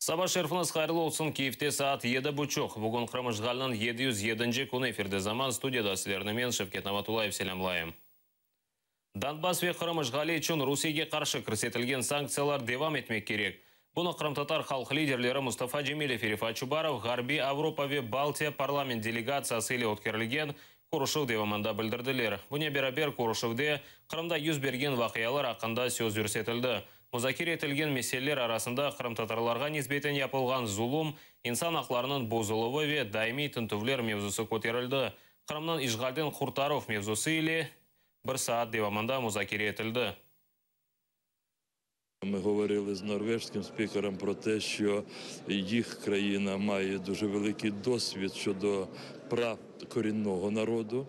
Saba şerfiñiz hayırlı olsun, Kiyevde saat 7.30. Bugün Qırım işğaliniñ 707. Künü, efirde Zaman, studiyada sizlerni men, Şevket Namatullayev, selâmlayım. Donbass ve Qırım işğali içün Rusiyege qarşı kirsetilgen sanktsiyalar devam etmek kerek. Bunı qırımtatar halq liderleri Mustafa Cemilev ve Refat Çubarov Ğarbiy Avropa ve Baltiya parlament delegatsiyası ile ötkerilgen körüşüv devamında bildirdiler. Bunen beraber körüşüvde Qırımda yüz bergen vaqialar aqqında söz yürsetildi. Muzakere etilgen meseleler arasında qırımtatarlarğa nisbeten yapılğan zulum, insan aqlarınıñ bozuluvı ve daimiy tintüvler mevzusı köterildi. Qırımnıñ işğalden qurtaruv mevzusı ile bir saat devamında muzakere etildi. Ми говорили з норвежським спікером про те, що їх країна має дуже великий досвід щодо прав корінного народу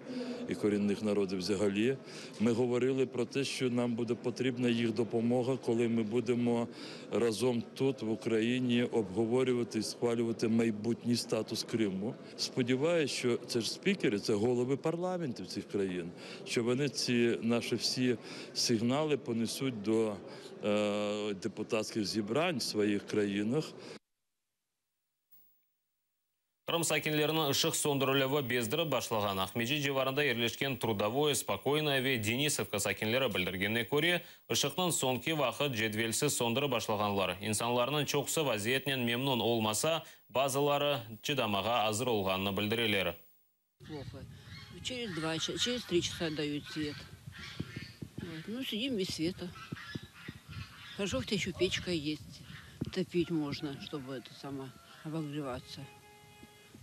і корінних народів взагалі. Ми говорили про те, що нам буде потрібна їх допомога, коли ми будемо разом тут, в Україні, обговорювати і схвалювати майбутній статус Криму. Сподіваюся, що це ж спікери, це голови парламентів цих країн, що вони ці наші всі сигнали понесуть до депутатських зібрань в своїх країнах. Qırım sakinlerini ışıq söndürilüvi bezdirip başlağan. Aqmescit civarında yerleşken Trudovoye, Spokoynoye ve Denisovka sakinleri bildirgenine köre, ışıqnıñ soñki vaqıt cedvelsiz söndürip başlağanlar. İnsanlarnıñ çoqusı vaziyetnen memnün olmasa, bazıları çıdamağa azır olğanını bildireler. Плохо. Через 2 часа, через 3 часа дают свет. Вот. Ну, сидим без света. Хорошо, хоть еще печка есть. Топить можно, чтобы это самое, обогреваться.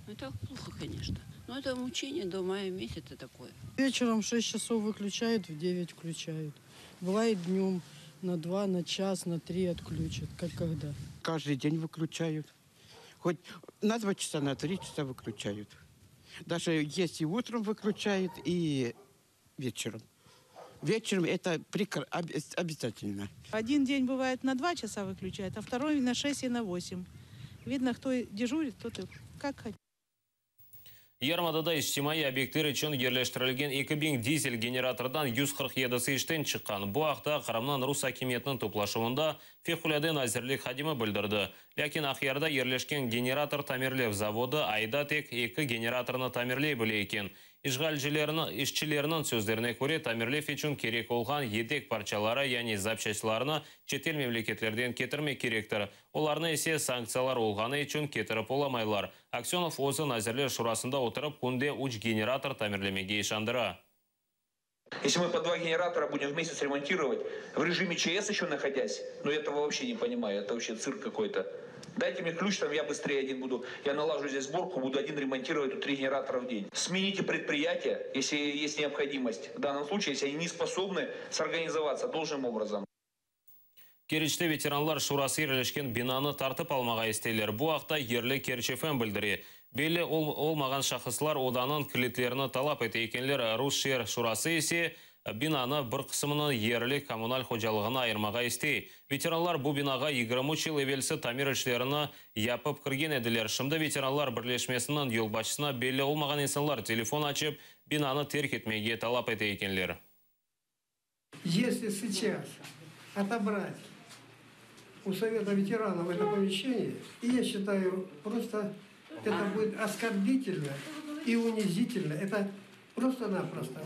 Ну, это плохо, конечно. Но это мучение до мая месяца такое. Вечером в 6 часов выключают, в 9 включают. Бывает, днем на 2, на час, на 3 отключат, как когда. Каждый день выключают. Хоть на 2 часа, на 3 часа выключают. Даже если утром выключают, и вечером. Вечером это обязательно. Один день бывает, на 2 часа выключают, а второй на 6 и на 8. Видно, кто дежурит, тот и как хотят. Yarımadada içtimaiy obyektler içün yerleştirilgen 2000 dizel generatordan 147-si işten çıqqan. Bu aqta Qırımnıñ rus akimiyetiniñ toplaşuvında Fevqulâde nazirlik hadimi bildirdi. Lâkin Aqyarda yerleşken generator tamirlev zavodı ayda tek eki generatornı tamirley bile eken. İşğalcilerniñ, işçilerniñ sözlerine köre, tamirlev içün kerek olğan yedek parçaları, yani zapçastlarını çetel memleketlerden ketirmek kerektir. Olarnı ise sanktsiyalar olğanı içün ketirip olamaylar. Aksönov özü Nazirler Şurasında oturıp, künde 3 generator tamirlemege işandıra. Если мы по два генератора будем в месяц ремонтировать, в режиме ЧС еще находясь, ну, я этого вообще не понимаю, это вообще цирк какой-то. Дайте мне ключ, там я быстрее один буду, я налажу здесь сборку, буду один ремонтировать тут три генератора в день. Смените предприятие, если есть необходимость. В данном случае, если они не способны сорганизоваться должным образом. Keriçte veteranlar şurası yerleşken binanı tartıp almağa isteyler. Bu aqta yerli Kerç FM bildire. Belli olmağan şahıslar odanıñ kilitlerini talap ete ekenler. Rus şeer şurası ise binanı bir qısmını yerli kommunal hocalığına ayırmağa istey. Veteranlar bu binağa 23 yıl evelsi tamir işlerini yapıp kirgen ediler. Şimdi veteranlar birleşmesiniñ yolbaşçısına belli olmağan insanlar telefon açıp, binanı terk etmege talap ete ekenler. Если сейчас отобрать у Совета ветеранов это помещение, и я считаю, просто это будет оскорбительно и унизительно. Это просто-напросто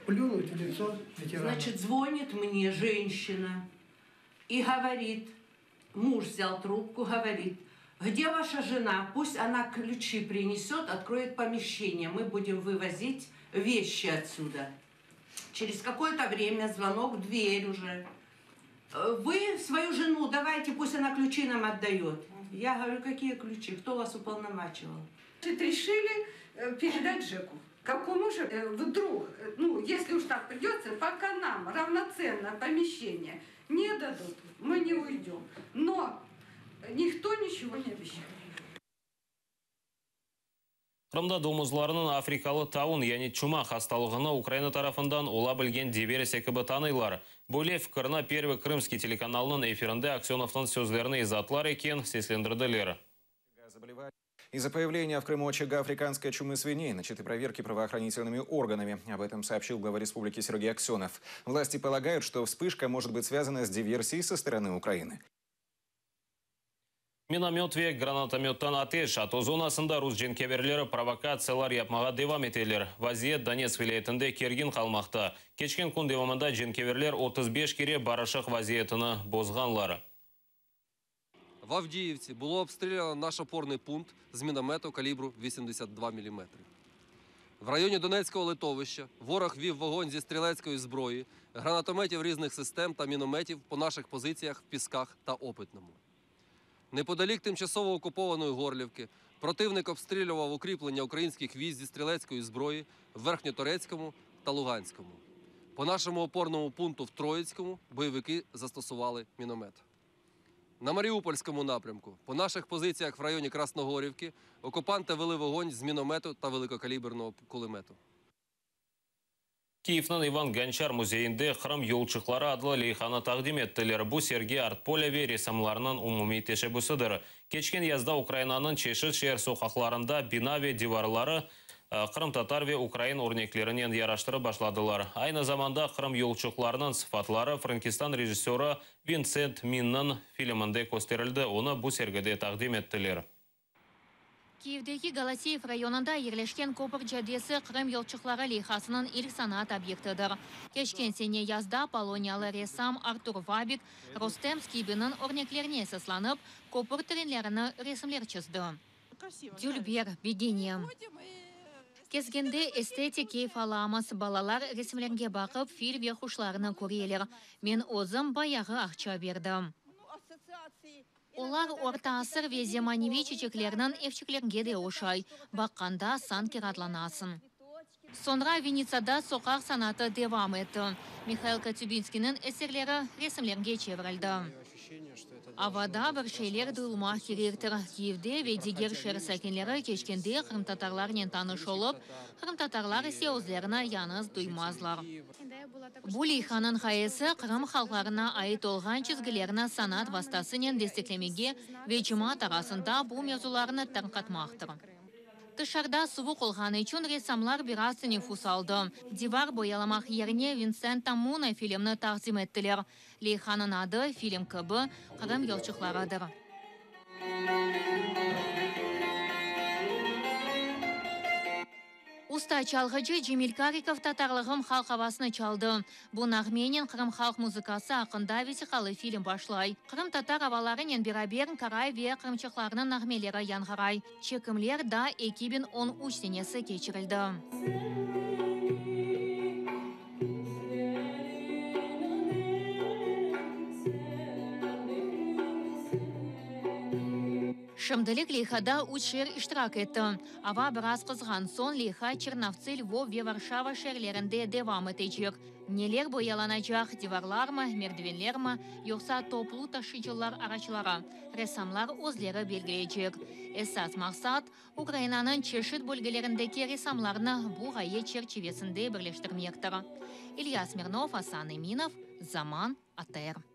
плюнуть в лицо ветеранам. Значит, звонит мне женщина и говорит, муж взял трубку, говорит: «Где ваша жена? Пусть она ключи принесет, откроет помещение, мы будем вывозить вещи отсюда». Через какое-то время звонок в дверь уже. «Вы свою жену давайте, пусть она ключи нам отдает». Я говорю: «Какие ключи? Кто вас уполномачивал?» Значит, решили передать ЖЭКу. Какому же вдруг, ну, если уж так придется, пока нам равноценное помещение не дадут, мы не уйдем. Но никто ничего не обещает. Qırımda domuzlarnıñ afrikalı taun, yani çuma hastalığını Ukraina tarafından ola bilgen diversiya kibi tanıylar. Böyle fikirni Первый Крымский telekanalınıñ efirinde Aksönovnıñ sözlerini izaatlar eken seslendirdiler. Из-за появления в Крыму очага африканской чумы свиней начаты проверки правоохранительными органами. Об этом сообщил глава республики Сергей Аксенов. Власти полагают, что вспышка может быть связана с диверсией со стороны Украины. Minomöt ve granatomöttan ateş, ATO zonasında rus cenkeverleri provokatsiyalar yapmağa devam eteler. Vaziyet Donetsk vilâyetinde kergin qalmaqta. Keçken kün devamında cenkeverler 35 kere barışıq vaziyetini bozğanlar. В Авдіївці було обстріляно наш опорний пункт з міномету калібру 82 мм. В районі Донецького летовища ворог вів вогонь зі стрілецької зброї, гранатометів різних систем та мінометів по наших позиціях в Пісках та Опитному. Неподалік тимчасово окупованої Горлівки противник обстрілював укріплення українських військ зі стрілецької зброї в Верхньоторецькому та Луганському. По нашому опорному пункту в Троїцькому бойовики застосували міномет. На Маріупольському напрямку, по наших позиціях в районі Красногорівки, окупанти вели вогонь з міномету та великокаліберного кулемету. Kiyevniñ İvan Gonçar müzeyinde Qırım yolçıqları adlı leyhanı taqdim ettiler. Bu sergi Artpoliya ve ressamlarnıñ umumiy teşebbüsidir. Keçken yazda Ukrainanıñ çeşit şeer soqaqlarında bina ve divarları qırımtatar ve ukrain örneklerinen yaraştırıp başladılar. Aynı zamanda Qırım yolçıqlarınıñ sıfatları Frenkistan rejissörı Vinsent Minniñ filminde kösterildi, onı bu sergide taqdim ettiler. Kiyevdeki Goloseyev rayonında yerleşken Köpür caddesi Qırım yolçıqları leyhasınıñ ilk sanat obyektidir. Keçken sene yazda poloniyalı ressam Artur Vabik Rustem Skibinniñ örneklerine esaslanıp, köpür trenlerini resimler çizdi. Dülber, begenem. Kezgende estetik keyf alamız, balalar resimlerge baqıp, fil ve quşlarnı köreler. Men özüm bayağı aqça berdim. Olar orta asır ve zemaneviy çiçeklerniñ evçiklerge de oşay, baqqanda sanki raatlanasıñ. Soñra Vinnitsada soqaq sanatı devam etti. Mihail Kotübinskiyniñ eserleri resimlerge çevirildi. Avada bir şeyler duyulmaq kerektir. Kiyevde ve diger şeer sakinleri keçkende qırımtatarlarnen tanış olıp, qırımtatarlar ise özlerini yañğız duymazlar. Bu leyhanıñ ğayesi, Qırım halqlarına ait olğan çizgilerni sanat vastasınen desteklemege ve cemaat arasında bu mevzularnı tarqatmaqtır. Tışarıda suvuq olğanı içün ressamlar biraz teneffüs aldı. Divar boyalamaq yerine Vinsenta Muna filmni taqdim ettiler. Leyhanıñ adı, film kibi, Qırım yolçıqlarıdır. Usta çalğıcı Cemil Karikov Tatarlığım halq avasını çaldı. Bu nağmenen Qırım halq muzıkası aqqında vesiqalı film başlay. Qırımtatar avalarınen beraber qaray ve qırımçaqlarnıñ nağmeleri yañğıray. Çekimler daa 2013 senesi keçirildi. Şimdilik leyhada üç şeer iştirak etti. Ava biraz qızğan soñ leyha Çernovtsı, Lvov ve Varşava şeerlerinde devam etecek. Neler boyalanacaq, divarlarmı, merdivenlermi, yoqsa toplu taşıyıcılar araçları, ressamlar özleri belgileycek. Esas maqsat, Ukrainanıñ çeşit bölgelerindeki ressamlarnı bu ğaye çerçivesinde birleştirmektir. İlya Smirnov, Asan Eminov, Zaman, ATR.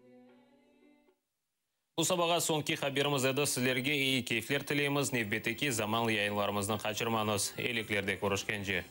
Bu sabağa soñki haberimiz edi. Sizlerge eyi keyfler tileymiz. Nevbetteki Zaman yayınlarımıznı qaçırmañız. Eyiliklerde körüşkence.